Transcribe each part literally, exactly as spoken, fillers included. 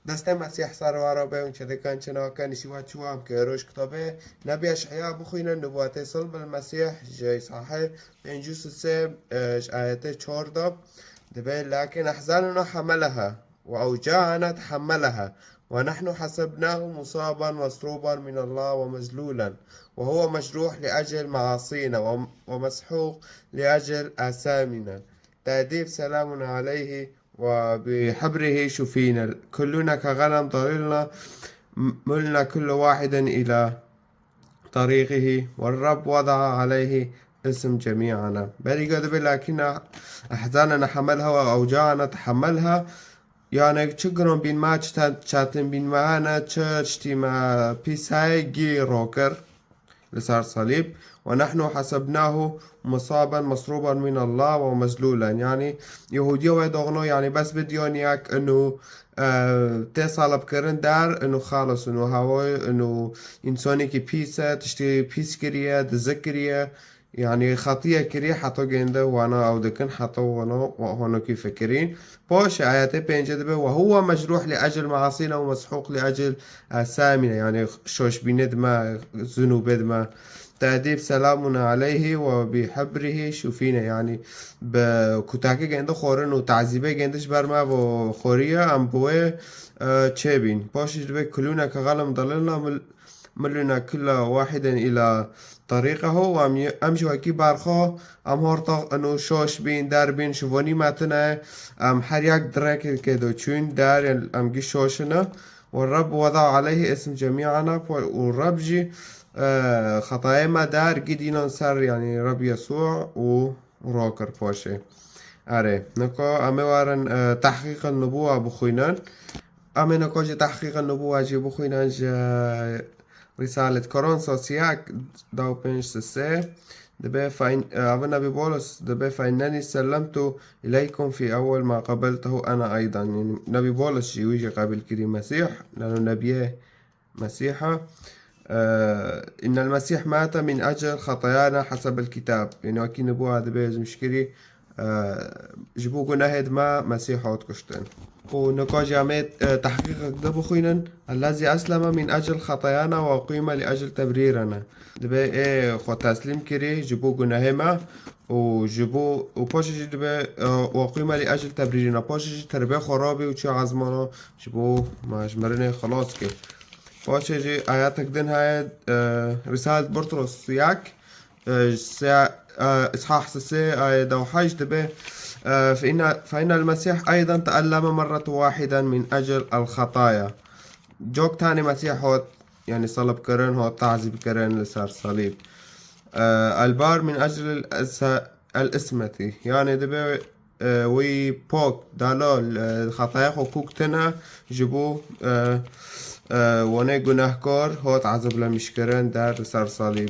Destê Mesîh ser we re be, hûn çêdikan çi nakin, îşî we çi wam ke roj kitabê Nebî Eş'eya bixwînin, Nubûwetê Silb el Mesîh, ji îsahê pêncî û sê, e, ji ayetê çar de, dibê, "Lakin ehzanuna hameleha, ve evca'ana tehammeleha, ve nahnu hasebnahu musaban mesruban min Allah ve mezlulan, ve huve mecruh li ecel maasina, ve, ve meshûq li ecel asamina." Tedîb, selamun aleyhi, وبحبره شفينا. كلنا كغنم ضللنا، ملنا كل واحد إلى طريقه، والرب وضع عليه اسم جميعنا. Berî ge dibê, "Lakin ehzanena hamelha ve evca'ena tehammelaha." Yani çi giron bîn me, çi te-, çetin bîn me hene, çi tiştî me pîs heye, gî rokir li ser salîb. "Ve nahnu hasebnahu musaben mesruban min Allah ve mezlulen." Yani Yehûdiya wê doxno, yani bes bi diyon yek inu, e, tê salibkirin der, inu xalis, inu hawayê, inu însanekî pîs e, tiştî pîs kiriye, dizik kiriye. Yani xetiye kiriye, heta gênde wana ew dikin, heta wana wa honokî fikirîn. Paşê ayetê pêncê dibe, "Ve huve mecruh li ecel maasina ve meshûq li ecel asamina." Yani şoşbînê dime, zunûbê dime. Tedîb, "Selamun aleyhi ve bi hebrihi şufîne." Yani bi kutakê gênde xorin û tazîbê gênde ji ber me bo xoriye, em bi wê, e, çêbîn. Paşê dibe, "Kulûne ke xelim dalilna mil-, milûne kulla wahiden ila tariqehu." Em, em ji wekî berxo, em hortox inu şoş bîn, der bîn, şivonî metine, em her yek direkê do çûn, der, em gî şoşine. "Ve Reb weda aleyhi ism cemî'ana." Po-, û Reb jî, e, xetayê me der gidînan ser, yani Reb Yesû û rokir paşê. Erê, niko em ê warin, e, Tehqîqin Nubuwa bixwînin. Em ê niko jî Tehqîqin Nubuwa jî bixwînin ji Rîsalet Koronsos yek, da û pênc sisê. Dibe feyn-, e, ev Nebî Bolos dibe, "Feinnenî sellemtu ileykum fî ewwel ma qebeltehu ene eydan." Yani Nebî Bolos jî wî jî qebîl kirî Mesîh, nano Nebiyê Mesîha. E, "Innel Mesîh mate min ecel xetayana hesebel kitab." Yani wekî nubuwa dibe zimşkirî, e, ji bo gunehê dima Mesîh hat kuştin. Û nika jî em ê, e, tehqîqek de bixwînin. "Ellezî esleme min ecel xetayana ve qîme li ecel tebrîrena." Dibe ê xwe teslîm kirî ji bo gunehê me û ji bo, û paşê jî dibe, e, "ve qîme li ecel tebrîrena." Paşê jî terbê xwe rabî û çû ezmana ji bo me ji mirinê xilas kir. Paşê jî ayetek din heye, e, Rîsalet Burtros yek, e, se-, e, îshah sisê, ayê da û heşt dibe, e, "Fe inna, fe innel Mesîh eydan teelleme merreten wahiden min ecel el xetaya." Cok tanê Mesîh hot, yani salib kirin, hot tazîb kirin li ser salîb. E, "El bar min ecel el ese-, el ismetî." Yani dibe, e, wî pok, delal, e, xetaya xwe kûk tine ji bo, e, e, wanê gunehkar hot eziblemişkirin der li ser salîb.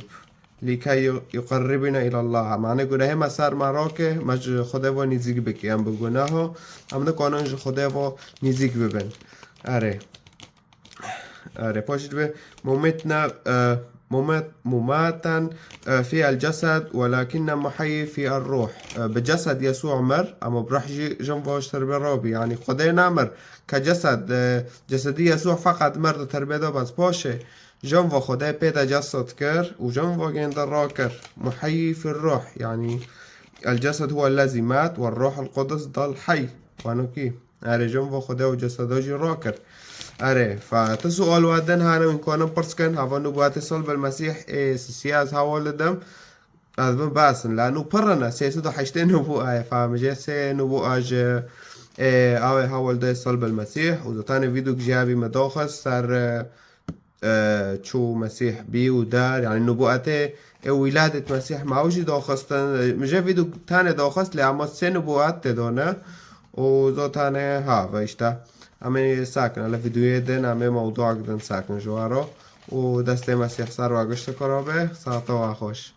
"Lîke yu-, yuqerribîne îlallah." Mane gunehê me ser me rake, me ji Xwedê ve nîzîk bike. Em bi guneho, em nikanin ji Xwedê ve nîzîk bibin. Erê. Erê, paşê dibe, "Mumitna, e, mumat-, mumatan, e, fi el cesed, welakinne muheyyi fi el ruh." E, bi cesed Yesû mir, ama bi ruh jî jin ve ji terbê rabî. Yani Xwedê namir. Ke cesed, e, cesedî Yesû feqet mir di terbê de bes. Paşê, jin ve Xwedê pê de cesed kir û jin ve gênde rakir. Muheyyi fi ruh. Yani el cesed huwe ellezî mat ve ruh el qudus dal hey. Wanokî. Erê, jin ve Xwedê û ceseda jî rakir. Erê, fa, ti sual we din hene, wîn konin pirs kin, hava nubûwetê Salb el Mesîh ê sisiya ez hewa li dim, ez bin basin. La nû pirrine, sê sed û heştê nubûa ye, fa, mijê sê nubûa ji, ê, awê hewa li de Salb el Mesîh, û zaten vîdok jî evî me doxist ser, e, e, çû Mesîh bî û der, yani nubûetê, ê, wîladêt Mesîh me ew jî doxistin. E, min jê vîdyo tane doxist, lê ama sê nubûet tê done. Û zotane ha, ve işte. Em ê sakin, ele vîdyoyê din, em ê mewduak din sakin ji waro. Û destê Mesîh ser we gişt karo be, saete we xweş.